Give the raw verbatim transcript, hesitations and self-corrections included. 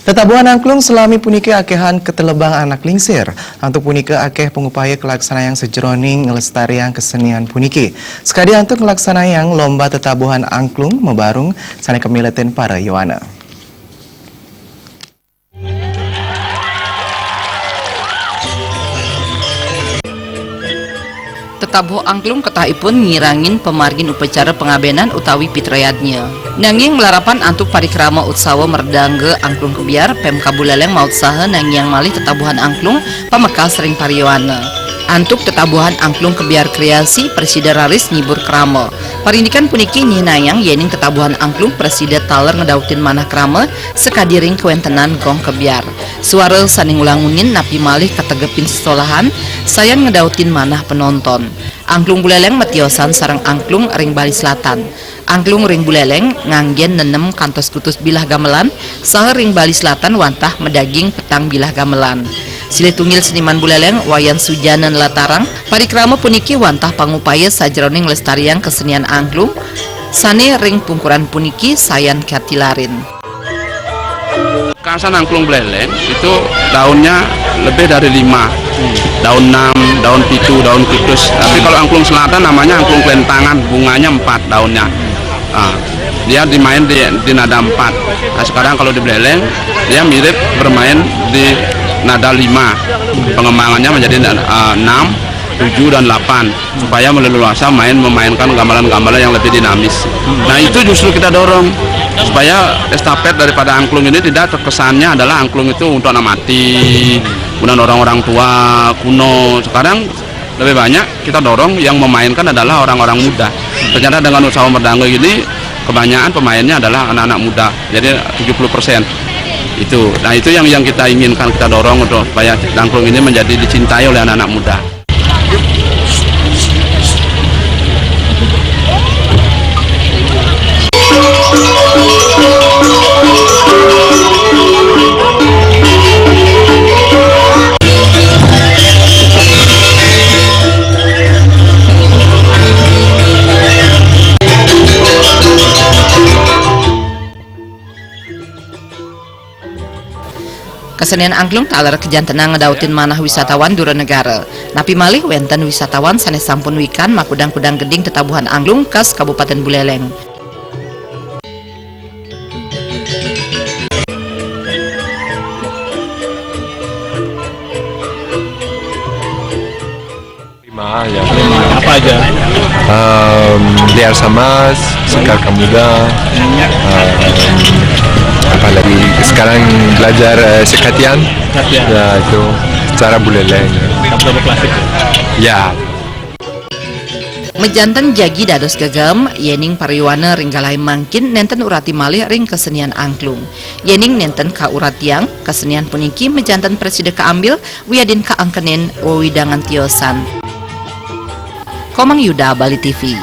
Tetabuhan angklung salami puniki akéhan katelebang anak lingsir. Antuk punika akéh pangupaya kalaksanayang sajeroning nglestariang kesenian puniki. Sakadi antuk nglaksanayang lomba tetabuhan angklung mabarung sané kamiletin para yowana. Tetabuh angklung ketahipun ngirangin pamargin upacara pangabénan utawi pitrayadnya. Nanging malarapan antuk parikrama utsawa merdangga angklung kebyar, Pemkab Buleleng mautsaha nangiang malih tetabuhan angklung pamekas ring paryowana. Antuk tetabuhan angklung kebyar kreasi prasida raris nyibur krama. Parindikan puniki nyihnayang yéning tetabuhan angklung prasida taler ngedautin manah krama sakadi ring kawéntenan gong kebyar. Suara sané ngulangunin napi malih kategepin sesolahan, sayan ngedautin manah penonton. Angklung Buleleng matiosan sareng angklung ring Bali Selatan. Angklung ring Buleleng nganggén nenem kantos kutus bilah gamelan, saha ring Bali Selatan wantah madaging petang bilah gamelan. Silih tunggil seniman Buleleng, Wayan Sujana nlatarang, parikrama puniki wantah pangupaya sajeroning nglestariang kesenian angklung, sané ring pungkuran puniki sayan katilarin. Kasan angklung Buleleng itu daunnya lebih dari lima. Daun enam, daun pitu, daun kutus. Tapi kalau angklung selatan namanya angklung kelentangan, bunganya empat daunnya. Ah, dia dimain di, di nada empat. Nah, sekarang kalau di Buleleng, dia mirip bermain di nada lima. Pengembangannya menjadi, eh, enam, tujuh, dan delapan. Supaya meleluasa main, memainkan gamelan-gamelan yang lebih dinamis. Nah, itu justru kita dorong supaya estafet daripada angklung ini tidak terkesannya adalah angklung itu untuk anak mati, kemudian orang-orang tua, kuno. Sekarang lebih banyak kita dorong yang memainkan adalah orang-orang muda. Ternyata dengan utsawa merdangga ini kebanyakan pemainnya adalah anak-anak muda. Jadi tujuh puluh persen itu. Nah, itu yang yang kita inginkan, kita dorong untuk supaya angklung ini menjadi dicintai oleh anak-anak muda. Kesenian angklung taler kajantenang ngedautin manah wisatawan dura negara. Napi malih wénten wisatawan sané sampun wikan makudang-kudang geding tetabuhan angklung khas Kabupaten Buleleng. Lima, ya. Lima. Apa aja? Em, Liar Samas, Sikar Kamuda, em, apa lagi? Sekarang belajar, eh, Sekatian. Sekatian. Ya, itu cara Buleleng. Kamu klasik. Ya. Majanten jagi dados gegem, yéning paryowana ring galahé mangkin nénten urati malih ring kesenian angklung. Yéning nénten kauratiang, kesenian puniki majanten prasida kaambil wiadin kaangkenin wewidangan tiosan. Komang Yuda, Bali T V.